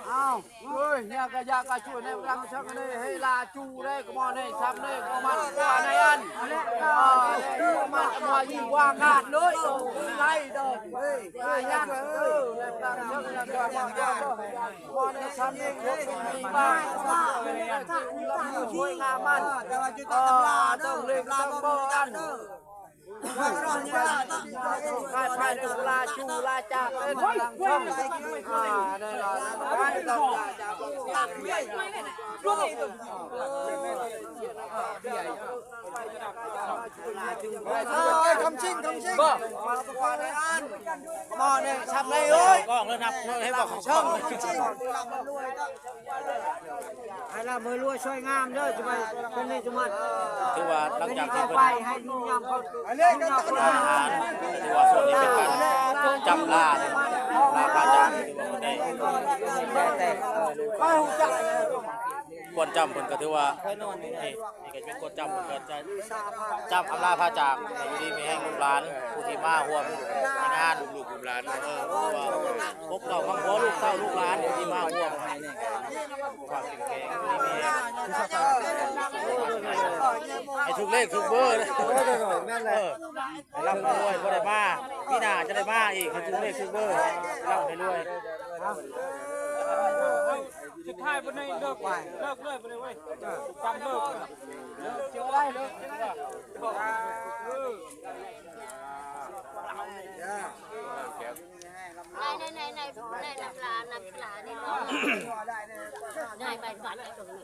ອ້າວ ເອີຍ ເນຍກະຢາກະຊ່ວຍໃນລັງສັກເນ ໃຫ້ລາຈູເດ້ ກະມອເນ ຊຳເນ ກະມັນກວ່າໃນອັນ ເອີ ມັນກວ່າຍິງກວ່າກາດເລີຍ ໂຕໄລ່ດອກ ເອີ ກະຢາກ ເອີ ໃນລັງສັກເນ ກະມອເນ ຊຳເນ ກະມີບ້ານ ຊ່ວຍງາມມັນ ເອີ ຕ້ອງເລັກຕ້ອງບໍ່ອັນ ຂາຍໄປເດີ ລາຈູລາຈາກເອີ ຫຼັງຊ່ອງ ອ່າ ໄດ້ລາ ໄປຕ້ອງລາຈາກ ເອີຍ ຄຳຊິງ ຄຳຊິງ ບໍ່ ມາເນ ຊຳໄດ້ເອີຍ ກ້ອງເລີຍ ນັບເລີຍ ໃຫ້ບອກ ຄຳຊິງ ໃຫ້ລ່ຳໃຫ້ລວຍຊ່ວຍງາມເດີ ຈະໄປເປັນນີ້ຈະມັນ ຖືວ່າຫຼັງຈາກທີ່ເພິ່ນ ໃຫ້ຍາມເຂົາ ໃຫ້ຍາມເຂົາ ອາຫານ ຖືວ່າຊ່ວງນີ້ເປັນການຈຳລາ ລາພາຈາກ ຖືວ່າເພິ່ນໄດ້ ຄວນຈຳເພິ່ນກະຖືວ່າ ນີ້ ນີ້ກະເປັນຄວນຈຳເພິ່ນກະຈະ ຈຳອຳລາພາຈາກ ຢູ່ດີມີແຮງລູກຫຼານ ຜູ້ທີ່ມາຮ່ວມໃນງານ ລູກຫຼານ ເອີ ພວກເຈົ້າຄອບຄົວ ລູກເຕົ້າລູກຫຼານ ຜູ້ທີ່ມາຮ່ວມ ຄວາມເຂັ້ມແຂງ ຢູ່ດີມີແຮງ ໃຫ້ຖືກເລກຖືກເບີ ເອີ ໃຫ້ລ່ຳໃຫ້ລວຍ ບໍ່ໄດ້ມາ ປີໜ້າຈະໄດ້ມາອີກ ໃຫ້ຖືກເລກຖືກເບີ ໃຫ້ລ່ຳໃຫ້ລວຍ ສຸດທ້າຍບັດນີ້ເລີກ ເລີກເລີຍບັດນີ້ເວີຍ ຈຳເລີກ ໃນ ໃນ ໃນ ໃນ ໃນ ນ້ຳປາ ນ້ຳປານີ້ເນາະ ໃນໃບບັດ ໃນຕົງນີ້